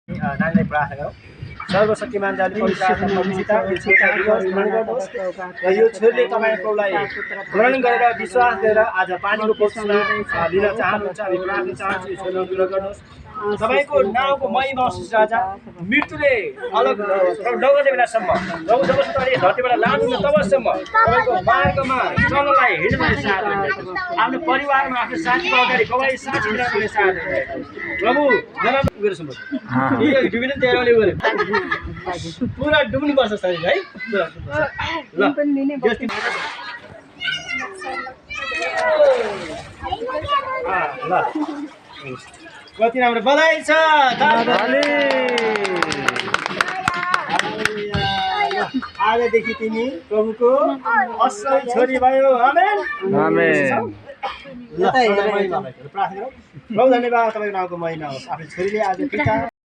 नानीलाई प्रार्थना गरौँ। सर्वशक्तिमान जाने पवित्र आत्मा पवित्रता यो छोरीलाई स्मरण गर्नुहोस् र यो छोरीले तपाईँ प्रभुलाई स्मरण गरेर विश्वास गरेर आज पानीको कोसिसमा लिन चाहनुहुन्छ। हामी प्रार्थना चाहन्छु यो छोरीलाई अनुग्रह गर्नुहोस्। तपाईँको नाउँको महिमा होस् राजा। मृत्युले अलग नगर्ने बेलासम्म प्रभु जबसम्म तपाईँले धरतीबाट लानुहुन्छ तबसम्म तपाईँको मार्गमा चल्नलाई हिँड्नलाई साथ दिनुहोस्। आफ्नो परिवारमा आफ्नो साथीको अगाडि गवाई साक्षी दिनलाई साथ दिनुहोस्। प्रभु जनाब उयोसम्म डुबिन तयारीले गरे पुरा डुब्नुपर्छ शरीर है ल ल कति राम्रो बधाई छ। आजदेखि तिमी प्रभुको असल छोरी भयो। आमेन आमेन। ल प्रार्थना गरौँ। प्रभु धन्यवाद, तपाईँको नामको महिमा होस्। आफ्नो छोरीले आज पिता